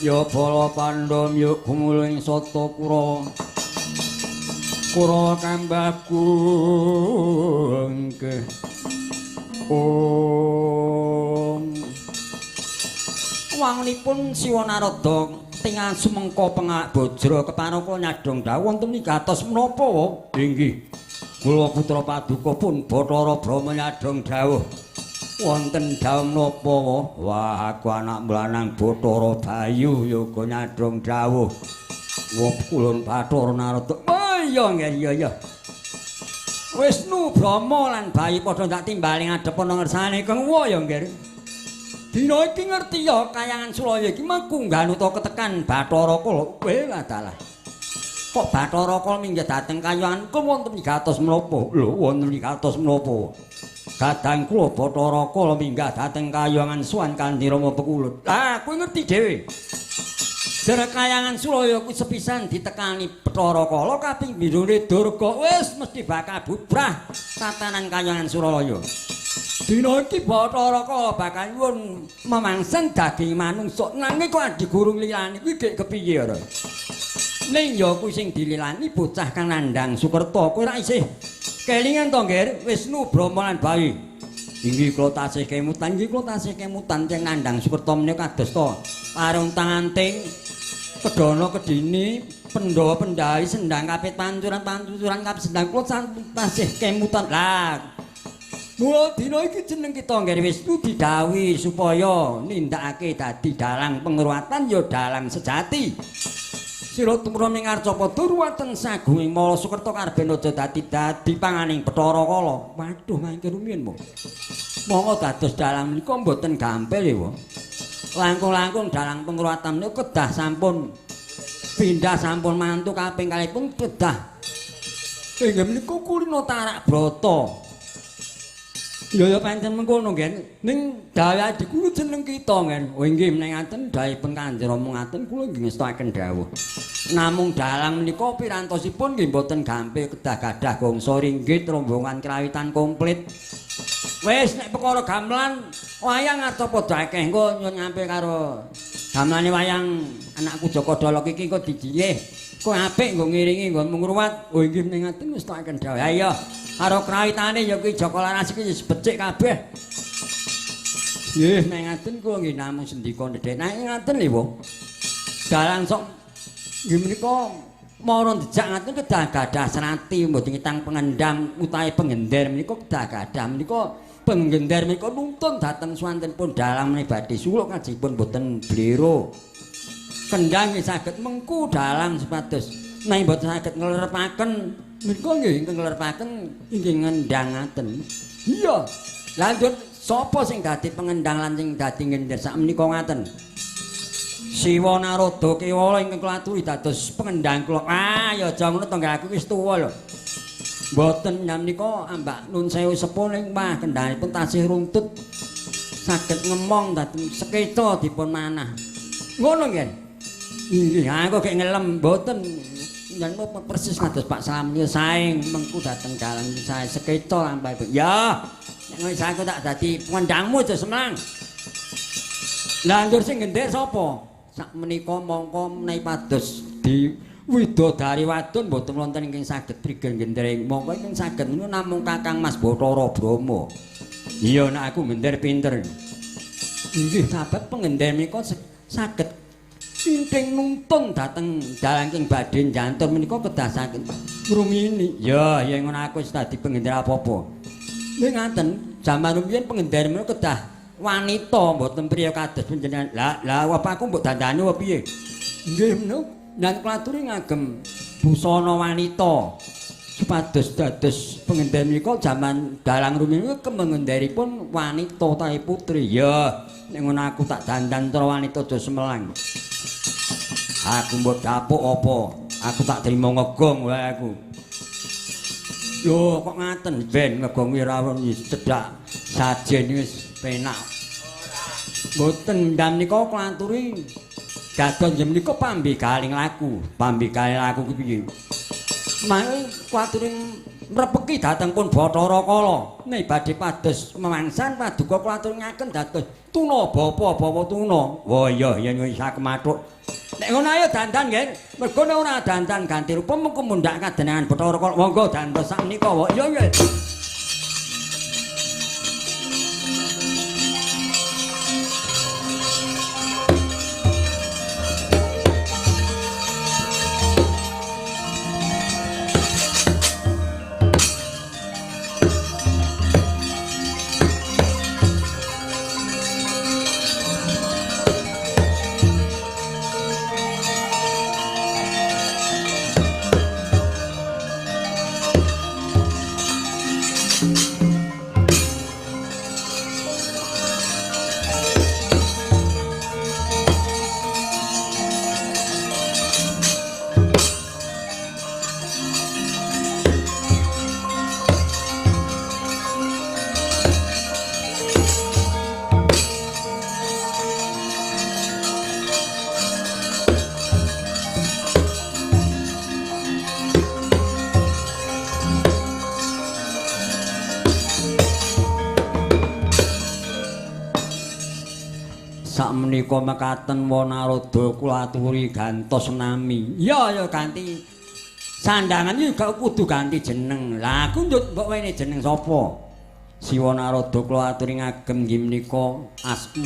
Ya bala Pandhawa yuk gumulung ing Sata Kurawa. Kurawa kambagung ke. Om. Wangunipun Siwa Narada tingal sumengka pengak bajra kepanaka nyadhong dawuh wonten mikatos menapa? Inggih. Kula putra paduka pun Bathara Brahma nyadhong dawuh. Wonten dawuh menapa? Wah, aku anak lanang Bathara Bayu yoga nyadhong dawuh. Wah, kula Bathara Narada. Oh iya nggih, iya iya. Wisnu Brahma lan Bayu padha ndak timbali ngadhep ana ngersane Kang Wa ya nggih. Dina iki ngerti ya kayangan Sulaya iki mekunggan utawa ketekan Bathara Kala. Weh dalah. Kok Bathara Kala minggah dhateng kayangan kok wonten migatos menapa? Lho wonten migatos menapa? Kadang kula Bathara Kala minggah dhateng kayangan suwan kanthi Rama Pekulut. Lah kowe ngerti dhewe. Jare kayangan Sulaya kuwi sepisan ditekani Bathara Kala kaping pindhone Durga wis mesti bakal bubrah tatanan kayangan Suralaya. Dina iki Bathara Kala bakal nyuwun memangsen daging manungsa nanging kok adigurung lilani kuwi gek kepiye ora? Ning ya kuwi sing dililani bocah kang nandhang Sukerta kowe ora isih kelingan to Nggir Wisnu Brahma lan Bayu. Inggih kula tasih kemutan, inggih kula tasih kemutan tiyang nandhang Sukerta menika kados to parung tanganting kedana kedini Pandhawa pendhawi sendang kapit pancuran pancuran kapit sendang kula tasih kemutan. Lah mula dina iki jeneng kita Nggih Wisnu didhawuhi supaya nindakake dadi dalang pengruwatan ya dalang sejati. Sira tumrap ing Arcapada ruwaten sagunging mala Sukerta karben aja dadi dadi panganing Bathara Kala. Waduh mangke rumiyin mo. Monggo dados dalang menika mboten gampil ya, Wa. Langkung-langkung dalang pengruwatan menika kedah sampun pindah sampun mantu kaping kalihipun kedah inggih menika kulino tarak brata. Ya ya pancen mengkono nggih. Ning dawuh adhiku jeneng kita nggih. Oh inggih menawi ngaten dawuhipun Kanjeng Rama ngaten kula nggih ngestokaken dawuh. Namung dalang menika pirantosipun nggih mboten gampil kedah gadah gongso ringgit rombongan krawitan komplit. Wis nek perkara gamelan wayang Arcapada akeh engko nyuwun ngampil karo gamelane wayang anakku Jaka Dolok iki engko dijiyeh. Kok apik nggo ngiringi nggo ngruwat. Oh inggih menawi ngaten ngestokaken dawuh. Ha iya. Karo krawitane ya kuwi Jaka Laras iki wis becik kabeh. Nggih, nek ngaten kula nggih namung sendika ndhek. Nek ngaten lho, Wa. Dalang sok nggih menika mara ndejak ngaten kedah gadah srati mboten ngitang pengendang utawi penggender menika kedah gadah menika penggender menika nuntun dhateng swantenipun dalang menika badhe suluk kajipun mboten blero. Kendang nggih saged mengku dalang supados nek mboten saged nglerepaken menika nggih ingkang nglerepaken inggih ngendang ngaten. Iya. Lanjut sapa sing dadi pengendang lan sing dadi ngender sakmenika ngaten? Siwa Narada Kewala ingkang kula aturi dados pengendang kula. Ah ya aja ngono to aku wis tuwa lho. Mboten menika ambak nun sewu sepuh ning wah kendangipun tasih runtut saged ngemong dhateng sekeca dipun manah. Ngono nggih. Inggih, aku gek ngelem mboten. Yen persis kados Pak Salam sae mengku dhateng dalan sae sekeca lampahipun. Ya, nek ngono aku tak dadi pengendangmu aja semlang. Lah ndur sing ngender sapa? Sak menika mongko menawi pados di widodari wadon mboten wonten ingkang saged prigel ngendher. Mongko ingkang saged niku namung Kakang Mas Bathara Brahma. Iya nek aku ngender pinter. Inggih sabab pengender menika saged inting nuntun dhateng dalan ing badhe jantur menika kedah saged ngrumini. Ya, yen ngono aku wis dadi pengender apa-apa. Ning ngaten, jaman rumiyin pengender menika kedah wanita mboten priya kados panjenengan. Lah, lah apa aku mbok dandani apa piye? Nggih menika nyan kula aturi ngagem busana wanita supados dados pengender menika jaman dalang rumiyin kemengenderipun wanita utawi putri. Ya, nek ngono aku tak dandan cara wanita aja semelang. Aku mbok dapuk apa? Aku tak trimo ngegong wae aku. Lho kok ngaten ben ngegong ora wis cedhak sajen wis penak. Mboten ndam nika kula aturi dados nggih menika pambigaling laku. Pambigaling laku ki piye? Mangke kula aturi Mrepeki dhateng pun Bathara Kala. Nek badhe pados memangsan paduka kula aturaken dados tuna bapa bawa tuna. Wah iya yen isa kemathuk. Nek ngono ayo dandan nggih. Mergo nek ora dandan ganti rupa mengko mundhak kadenangan Bathara Kala. Monggo dandos sakmenika wae. Iya nggih. Sakmenika mekaten Wanarada kula aturi gantos nami. Ya ya ganti sandangan iki juga kudu ganti jeneng. Lah aku ndut mbok wene jeneng sapa? Siwa Narada kula aturi ngagem nggih menika asma